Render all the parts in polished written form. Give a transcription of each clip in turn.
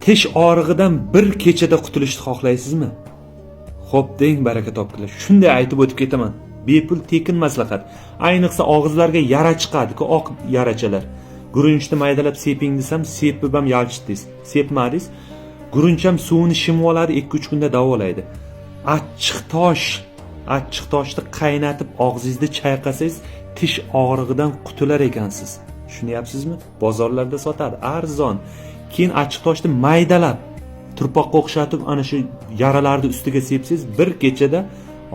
Tish og'rig'idan bir kechada qutulishni xohlaysizmi? Xo'p deng, baraka topinglar. Shunday aytib o'tib ketaman. Bepul, tekin maslahat. Ayniqsa og'izlarga yara chiqadi-ku, oq yarachalar. Guruchni maydalab seping desam, sepib ham yalchitdingiz. Sepmadingiz. Guruch ham suvini shimib oladi, 2-3 kunda davolaydi. Achchiq tosh, achchiq toshni qaynatib og'zingizda chayqasangiz, tish og'rig'idan qutular ekansiz. Tushunyapsizmi? Bozorlarda sotadi, arzon. Keyin achchiq toshni maydalab turpoqqa o'xshatib ana shu yaralarni ustiga sepsangiz, bir kechada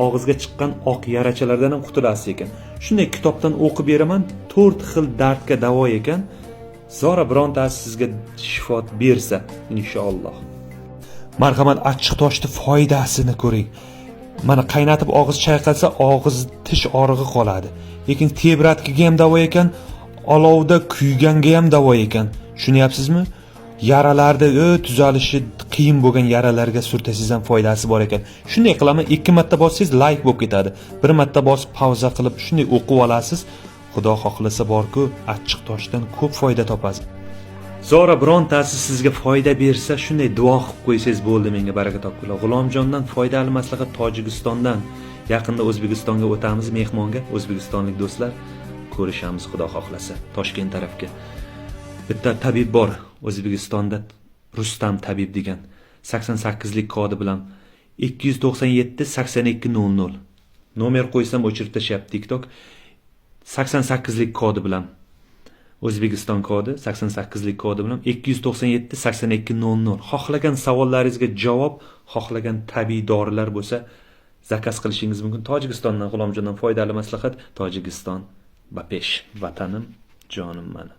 og'izga chiqqan oq yarachalardan ham qutulasiz ekan. Shunday kitobdan o'qib beraman, 4 xil dardga davo ekan. Zora birontasi sizga shifo bersa, inshaalloh. Marhamat, achchiq toshni foydasini ko'ring. Mana qaynatib og'iz chayqalsa, og'iz tish og'rig'i qoladi. Lekin tebratkiga ham davo ekan, olovda kuyganga ham davo ekan. Tushunyapsizmi? Yaralarda tuzalishi qiyin bo'lgan yaralarga surtasangiz ham foydasi bor ekan. Shunday qilaman, 2 marta bossangiz like bo'lib ketadi. Bir marta bosib pauza qilib shunday o'qib olasiz. Xudo xohlasa borku, achchiq toshdan ko'p foyda topasiz. Zora birontasi sizga foyda bersa, shunday duo qilib qo'ysangiz bo'ldi menga, baraka topinglar. G'ulomjondan foydali maslahat Tojikistondan. Yaqinda O'zbekistonga o'tamiz mehmonga, o'zbekistonlik do'stlar, ko'rishamiz Xudo xohlasa Toshkent tarafga. Bitta tabib bor O'zbekistonda, Rustam tabib degan. 88lik kodi bilan 297 82 00. Nomer qo'ysam o'chirib tashlayapti TikTok. 88lik kodi bilan, O'zbekiston kodi 88lik kodi bilan 297 82 00. Xohlagan savollaringizga javob, xohlagan tabiiy dorilar bo'lsa, zakaz qilishingiz mumkin. Tojikistondan G'ulomjondan foydali maslahat. Tojikiston ba pesh, vatanim, jonim mani.